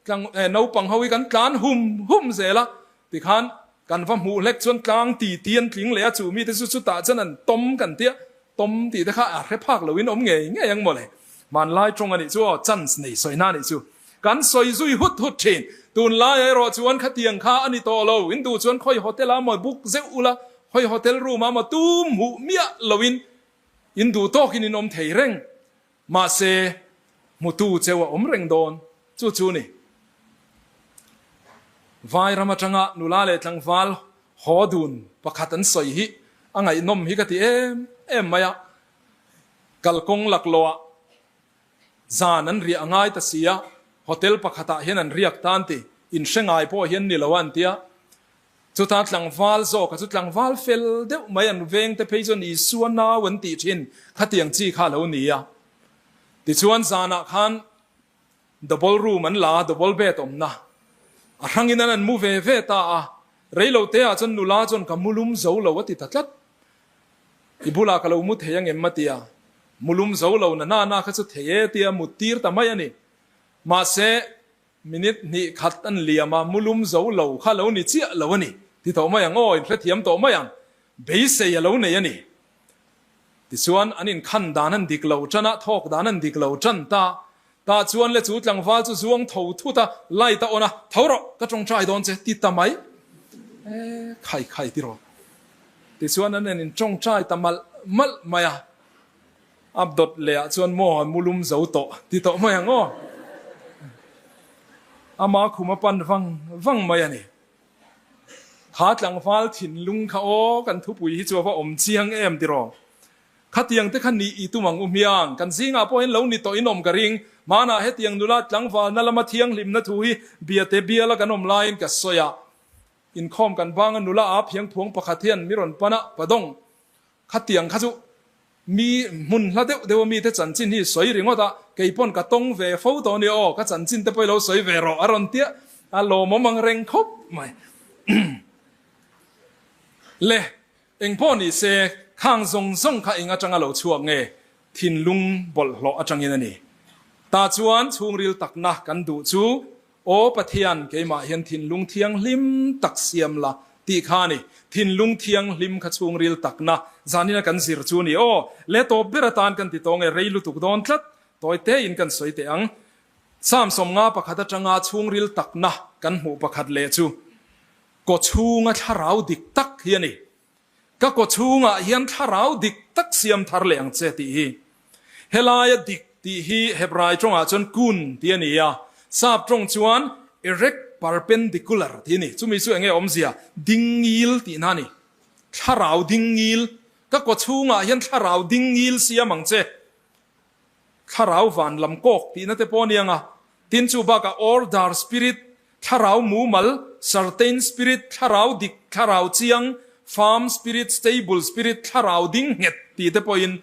tlang eh naupang ho hi kan tlan hum hum zel a, tikhan kan va hmuh hlek chuan tlang ti ti an tling leh a, chu mite chu chutah chuan an tawm kan tia, tawm tih te kha a hre phak loin awm ngei ngei ang mawle. Hmanlai tawng a nih chu aw, chance nei sawina a nih chu. Kan sawi zui hut hut thin. Tunlai erawh chuan khatiang kha a ni tawh lo. In duh chuan khawi hotel ah maw book zeuh ula, khawi hotel room ah maw tum hmuh miah loin in duh tawkin in awm thei reng. Mahse, Hmutu cheu a awm reng dawn. Chu chu ni. Vai ram atanga nula leh tlangval haw dun pakhat an sawi hi a ngaihnawm hi ka ti em em mai a. Kalkawng laklawhah zan an riah a ngai ta si a, hotel pakhatah hian an riak tan ti inhre ngai pawh hian ni lo a an tia. Chuta tlangval zawka chu tlangval fel deuh mai an vengte phei chuan Isua nau an tih thin khatiang chi kha a lo ni a. Tichuan zanah khan Double room an la a, double bed awmna. A hrangin an an mu ve ve ta a, reilo te ah chuan nula chuan ka mu lum zo lo a ti ta tlat. I bulah ka lo mu thei angem a ti a, mu lum zo lo na na na kha chu thei e tia mut tir ta mai a ni. Mahse, minute hnih khat an liam a, mu lum zo lo kha lo ni chiah lo a ni ti tawh mai ang aw, inhrethiam tawh mai ang, beisei a lo nei a ni. Tichuan, an inkhan dan an dik lo tan a, thawk dan an dik lo tan ta. Tah chuan le chu tlangval chu zuang tho thut a, light a on a, Tho rawh, ka tawngtai dawn che, ti ta mai. E, khai khai ti rawh. Tichuan an en intawngtai ta malh malh mai a. A dawt leh ah chuan maw an mu lum zo tawh, ti tawh mai ang aw. Ama khum a pan vang vang mai a ni. Kha tlangval thinlung kha aw, kan thupui hi chu a va awm chiang em tiraw? Khatiang te kha nih i tum ang u hmiang, kan zingah pawh hian lo ni tawh in awm ka ring. Hmanah hetiang nula tlangvalna lama thianghlimna thu hi biate biala kan awm laiin ka sawi a. Inkhawm kan banga nula aa phiangphuang pakhat hian mi rawn pan a, Padawng, Khatiang kha chu mi hmun hla deuh deuh a mite chanchin hi sawi ringawt a, kei pawn ka tawng ve fo tawh a nia aw, ka chanchin te pawh i lo sawi ve rawh a rawn tia, a lawmawm ang reng khawp mai. Le, eng pawh ni se, khang zawng zawng kha eng atanga lo chhuak nge? Thinlung bawlhhlawh atangin a ni. Tah chuan chhungril takna kan duh chu Aw Pathian, keimah hian thinlung thianghlim tak siam la, tih kha a ni. Thinlung thianghlim kha chhungril takna zanina kan zir chu a ni. Aw, le tawp ber atan kan ti tawng e, rei lutuk dawn tlat. Tawi tein kan sawi teh ang. Psalm 50 pakhat atanga chhungril takna kan hmuh pakhat leh chu kawchhunga thlarau dik tak hi a ni. Ka kawchhungah hian thlarau dik tak siam thar leh ang che tih hi. Helaia dik tih hi Hebrai tawngah chuan kun tih a ni a, Sap tawng chuan erect perpendicular tih a ni. Chumi chu enge awmzia? Dingngil tihna a ni. Thlarau dingngil. Ka kawchhungah hian thlarau dingngil siam ang che. Thlarau van lam kawk tihna te pawh a ni ang a, tin chu bakah order spirit, thlarau mumal, certain spirit, thlarau dik, thlarau chiang, firm spirit, stable spirit, thlarau ding nghet tih te pawhin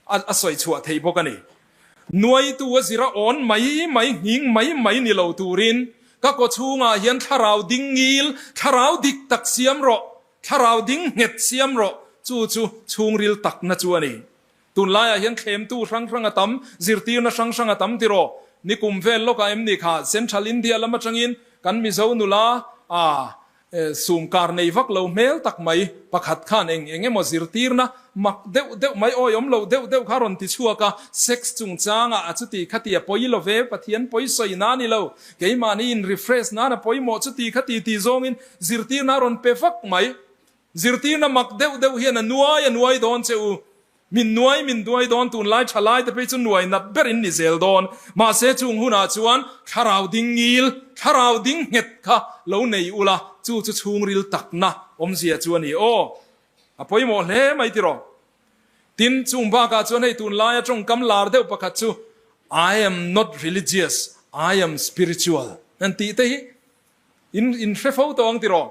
a sawi chhuah theih bawk a ni. Nuaitu a zira awn mai mai, nghing mai mai ni lo turin ka kawchhungah hian thlarau ding ngil, thlarau dik tak siam rawh, thlarau ding nghet siam rawh, chu chu chhungril takna chu a ni. Tunlaiah hian thlemtu hrang hrang a tam, zirtirna hrang hrang a tam tiraw? Nikum vel lawkah em ni kha Central India lam atangin kan Mizo nula a sum kar nei vak lo hmel tak mai pakhat khan eng eng emaw zirtirna mak deuh deuh mai awihawm lo deuh deuh kha rawn ti chhuak a, sex chungchangah a chuti khati a pawi lo ve, Pathian pawi sawi na ni lo, keimahni in refresh nan a pawimawh chuti khati ti zawngin zirtirna a rawn pe vak mai. Zirtirna mak deuh deuh hian a nuai a nuai dawn che u. Min nuai min duai dawn tunlai tha lai te phei chu nuai nat ber in ni zel dawn. Mahse chung hunah chuan thlarau ding ngil, thlarau ding nghet kha lo nei ula, chu chu chhungril takna awmzia chu a ni aw. A pawimawh hle mai tiraw. Tin, chung bakah chuan hei tunlaia tawngkam lar deuh pakhat chu I am not religious, I am spiritual an tih te hi in in hre fo tawh ang tiraw.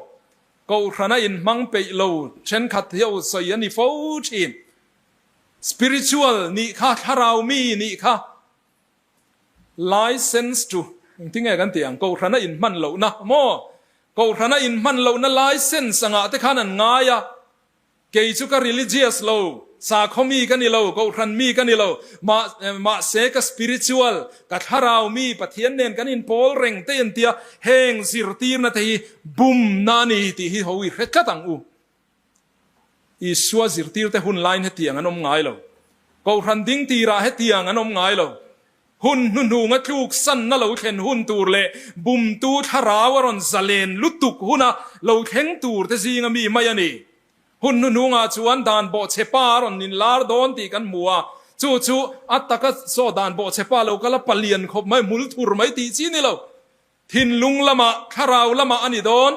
Kohhrana inhmang peih lo thenkhat hi aw sawi a ni fo thin. Spiritual nih kha, thlarau mi nih kha license to engtinge kan tih ang, kohhrana inhman lohna maw? Kohhrana inhman lohna license angah te khan an ngai a. Kei chu ka religious lo, sakhaw mi ka ni lo, kohhran mi ka ni lo, mahse ka spiritual, ka thlarau mi, Pathian nen kan inpawl reng te in tia, heng zirtirna te hi bumna a ni tih hi ho i hre tlat ang u. Isua zirtirte hun laiin hetiang an awm ngai lo. Kohhran ding tirah hetiang an awm ngai lo. Hun hnuhnunga tluksanna lo thlen hun tur leh bumtu thlarau a rawn zalen lutuk huna lo thleng tur te zinga mi mai a ni. Hun hnuhnungah chuan dan bawhchhe pa a rawn inlar dawn tih kan hmu a. Chu chu a taka saw dan bawhchhe pa lo kal a palian khawp mai, hmul thur mai tih chi ni lo. Thinlung lamah, thlarau lamah a ni dawn.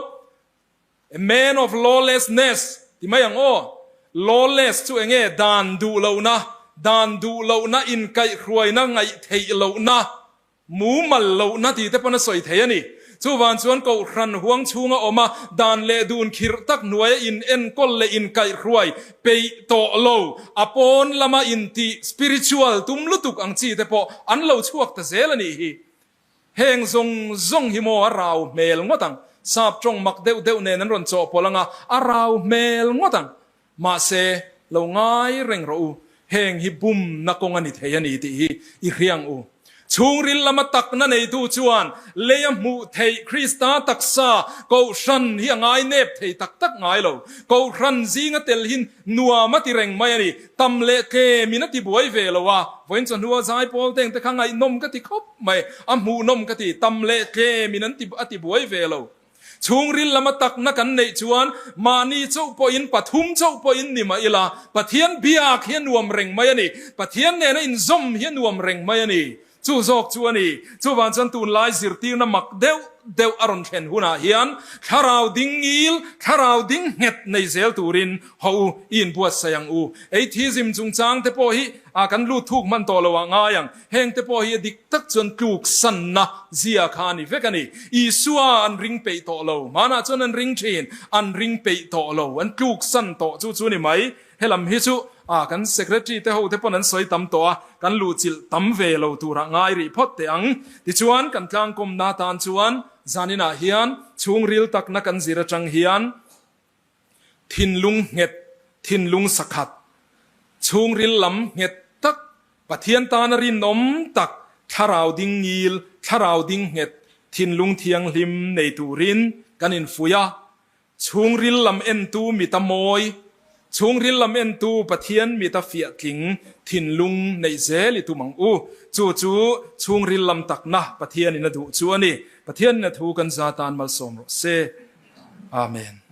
A man of lawlessness ti mai ang aw. Lawless chu enge dan duh lohna, dan duh lohna, inkaihhruaina, ngaihtheih lohna, mumal lohna tih te pawn a sawi thei a ni. Chuvang chuan Kohhran huang chhunga awm a, dan leh dun khirh tak hnuaia in enkawl leh inkaihhruai peih tawh lo, a pawn lama intih spiritual tum lutuk ang chi te pawh an lo chhuak ta zel a nih hi. Heng zawng zawng hi maw a rau hmel ngawt ang. Sap tawng mak deuh deuh nen an rawn chawhpawlh ang a, a rau hmel ngawt ang. Mahse, lo ngai reng rawh u, heng hi bumna kawng a ni thei a ni tih hi i hriang u. Chhungril lama takna neitu chuan leia hmuh theih Krista taksa Kohhran hi a ngai nep thei tak tak ngai lo. Kohhran zinga tel hi nuam a ti reng mai a ni. Tam leh tlemin a ti buai ve lo a, vawiin chawhnua zaipawl teng te kha ngaihnawm ka ti khawp mai, a hmuhnawm ka ti, tam leh tlemin an ti a ti buai ve lo. Chhungril lama takna kan neih chuan mahni chauh pawhin pathum chauh pawhin ni mah ila, Pathian biak hi a nuam reng mai a ni, Pathian nena inzawm hi a nuam reng mai a ni. Chu zawk chu a ni. Chuvang chuan tunlai zirtirna mak deuh deuh a rawn thlen hunah hian thlarau ding ngil, thlarau ding nghet nei zel turin haw u i inbuatsaih ang u. Atheism chungchang te pawh hi a kan lut thuk hman tawh lo ah ngai ang. Heng te pawh hi a dik tak chuan tluksanna zia kha a ni vek a ni. Isua an ring peih tawh lo. Hmanah chuan an ring thin, an ring peih tawh lo. An tluksan tawh chu chu ni mai. Helam hi chu a kan secretary te ho te pawn an sawi tam tawh a, kan luhchilh tam ve lo turah ngai rih phawt teh ang. Tichuan kan tlangkawmna tan chuan zaninah hian chhungril takna kan zir atang hian thinlung nghet, thinlung sakhat, chhungril lam nghet tak, Pathian tana rinawm tak, thlarau ding ngil, thlarau ding nghet, thinlung thianghlim nei turin kan infuih a. Chhungril lam entu mita mawi, chhungril lam entu Pathian mita fiah tling thinlung neih zel i tum ang u. Chu chu chhungril lam takna Pathianin a duh chu a ni. Pathianin a thu kan za tan malsawm rawh se. Amen.